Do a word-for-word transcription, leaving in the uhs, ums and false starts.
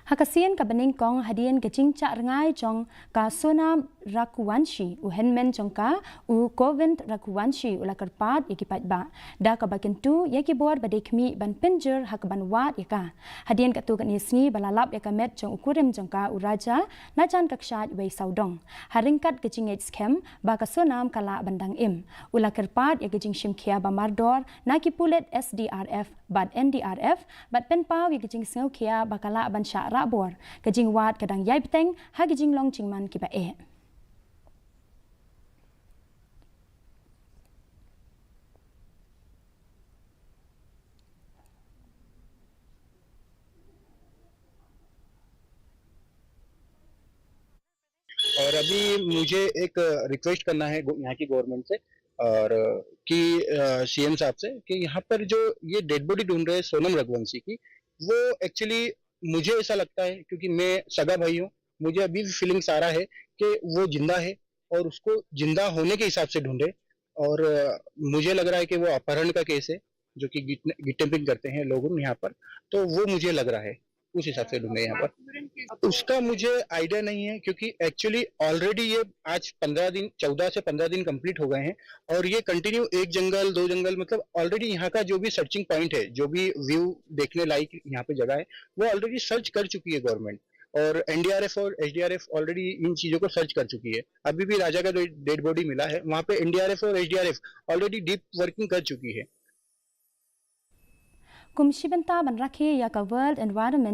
Ha ka sien kaba nyngkong hadien ka jingshah rngai jong ka Sonam Raghuvanshi, u hynmen jong ka, u Govind Raghuvanshi, u la kyrpad ïa ki paidbah da kaba kyntu ïa ki bor ba dei khmih ban pynjur ha kaban wad ïa ka. Hadien katto katne sngi ba la lap ïa ka met jong u kurim jong ka, u Raja, na jan ka kshaid wei sawdong. Ha ryngkat ka jingngeit skhem ba ka Sonam ka lah ban dang im, u la kyrpad ïa ka jingshim khia ba mardor na ki pulit S D R F bad N D R F, bad pynpaw ïa ka jingsngewkhia ba ka lah ban shah rah bor. Ka jingwad ka dang ïai bteng ha ka jinglong jingman kiba eh. और अभी मुझे एक रिक्वेस्ट करना है गो- यहाँ की गवर्नमेंट से और कि सीएम साहब से कि यहाँ पर जो ये डेड बॉडी ढूंढ रहे हैं सोनम रघुवंशी की, वो एक्चुअली मुझे ऐसा लगता है, क्योंकि मैं सगा भाई हूँ, मुझे अभी भी फीलिंग्स आ रहा है कि वो जिंदा है और उसको जिंदा होने के हिसाब से ढूंढे। और अ, मुझे लग रहा है कि वो अपहरण का केस है, जो कि किडनैपिंग करते हैं लोग यहाँ पर, तो वो मुझे लग रहा है उस हिसाब से ढूंढे यहाँ पर। उसका मुझे आइडिया नहीं है, क्योंकि एक्चुअली ऑलरेडी ये आज पंद्रह दिन, चौदह से पंद्रह दिन कंप्लीट हो गए हैं और ये कंटिन्यू एक जंगल, दो जंगल, मतलब ऑलरेडी यहाँ का जो भी सर्चिंग पॉइंट है, जो भी व्यू देखने लायक यहाँ पे जगह है, वो ऑलरेडी सर्च कर चुकी है गवर्नमेंट। और एनडीआरएफ और एसडीआरएफ ऑलरेडी इन चीजों को सर्च कर चुकी है। अभी भी राजा का जो डेड बॉडी मिला है, वहाँ पे एनडीआरएफ और एसडीआरएफ ऑलरेडी डीप वर्किंग कर चुकी है। Kum shi bynta ban rakhe ïa ka World Environment